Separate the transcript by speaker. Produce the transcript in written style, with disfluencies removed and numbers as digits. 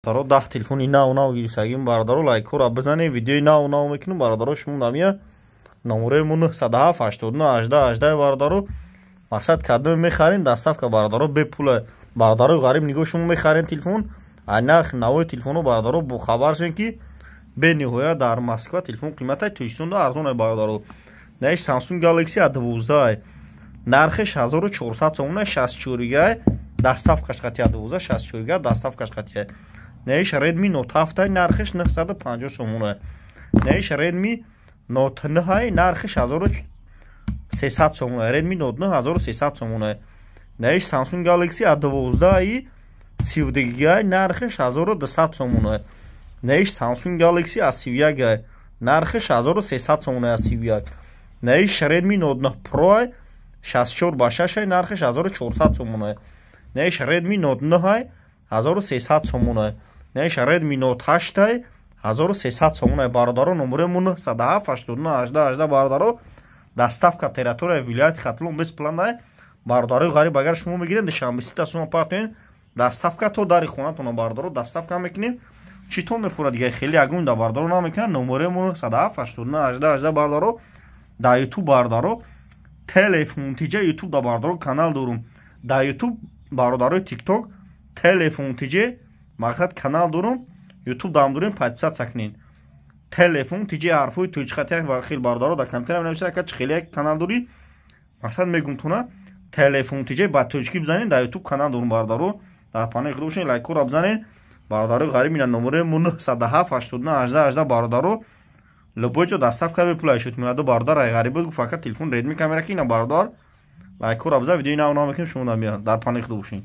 Speaker 1: Бародаро, 10 телефони нав нав гирифтагим, бародаро, лайкҳоро бизанед, видеои нав нав мекунем, бародаро. Шумо намия номерои мо 907 89 18 18, бародаро. Мақсад, кадоме мехарен, доставка, бародаро, бепула. Бародарои ғариб, нигоҳ, шумо мехарен телефон, ай нархи навои телефоно, бародаро, бохабар шен, ки бениҳоят дар Москва телефон қиматай, Тоҷикистонда арзонай, бародаро. Наиш Samsung Galaxy A12, нархеш 1400 сомона, 64 гигай, доставкаш қатия, 12, 64 гига, доставкаш қатия. Наиш Redmi Note 7, нархеш 950 сомона. Наиш Redmi Note 9, нархеш 1300 сомона. Redmi Note 9 1300 сомона. Наиш Samsung Galaxy A12 32 гигай, нархеш 1200 сомона. Наиш Samsung Galaxy A31, нархеш 1300 сомона, A31. Наиш Redmi Note 9 Pro 64 ба 6, нархеш 1400 сомона. Наиш Redmi Note 9 1300 сомона. Наиш Redmi Note 8 1300 сомона, бародаро. Номерои мо 907 89 18 18, бародаро. Доставка территорияи вилояти Хатлон бесплатная, бародарои ғариб. Агар шумо мегиред, Душанбе 30 сомон партоен, доставка то дари хонатона, бародаро, доставка мекунем. Чӣ тон мефурад, дига хеле ягон да, бародаро, намекунад. Номерои мо 907 89 18 18, бародаро. Дар Ютуб, бародаро, Телефон Тиҷа, Ютуб да, бародаро, канал дорум дар Ютуб. Бародарои Тикток, Телефон Тиҷе, мақсад, канал дорум, Ютуб дам дорем, подписаться кунед. Телефон Тиҷе, ҳарфҳои тоҷикхатия ва хел, бародаро, дар компютер менависед, ака, чӣ хеле як канал дорӣ? Мақсад, мегум туна, Телефон Тиҷе ба тоҷикӣ бизанед, дар Ютуб канал дорум, бародаро. Дар панои Худо бошед, лайкҳоро бизанед, бародарои ғариб. Ина номерои мо 907 89 18 18, бародаро. Любой ҷо доставка бепула шуд меяду, бародар. Ай ғариб буд, гуфт, ака, телефон Redmi камера ки. Ина, бародар, лайкҳоро бизан, видеои нав нав мекунем, шумо намеяд. Дар панои Худо бошед.